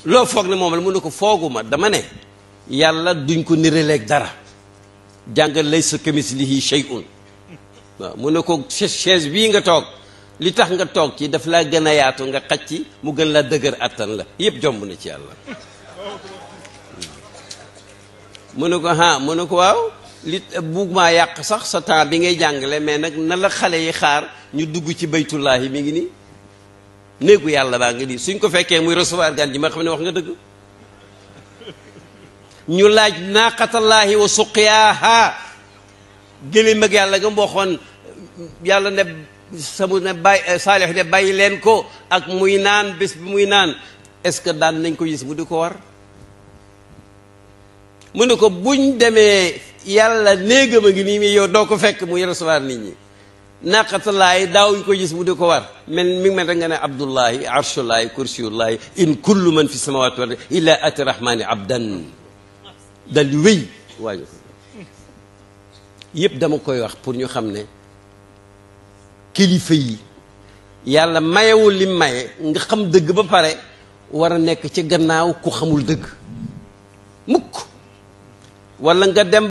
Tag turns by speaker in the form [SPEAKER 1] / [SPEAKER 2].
[SPEAKER 1] loo foog ne moom la mu ne ko fooguma dama ne yàlla duñ ko niraleeg dara jàngal laysa kamislihi shay'un waaw mu ne ko chaise bii nga toog li tax nga toog ci daf laa gën a yaatu nga xaj ci mu gën laa dëgër attan la yëpp jomb na ci yàlla mu ne ko mu ne ko waaw li bugg maa yàq sax sa temps bi ngay jàngale mais nag na la xale yi xaar ñu dugg ci baytullaahi mi ngi nii néegu yàlla baa ngi nii suñ ko fekkee muy recevoir gan ji ma xam ne wax nga dëgg ñu laaj naaqatallaahi wa suqyaaha gëléem ak yàlla nga mboxoon yàlla ne samu ne bàyyi saalix ne bàyyi leen ko ak muy naan bés bi muy naan est-ce que daan nañ ko gis mu di ko war mu ne ko buñ demee yàlla néegam a ngi nii mi yow doo ko fekk muy recevoir nit ñi naqatallaahi daawuñ ko gis mu di ko war mi ngi mel rek nga ne abdullahi arshullahi kursiyullahi in kullu man fi samawati wal ardi illa ati rahmani abdan dal di wéy waañu ko yëpp dama koy wax pour ñu xam ne kilifa yi yàlla mayewul lim maye nga xam dëgg ba pare war a nekk ci gannaaw ku xamul dëgg mukk wala nga dem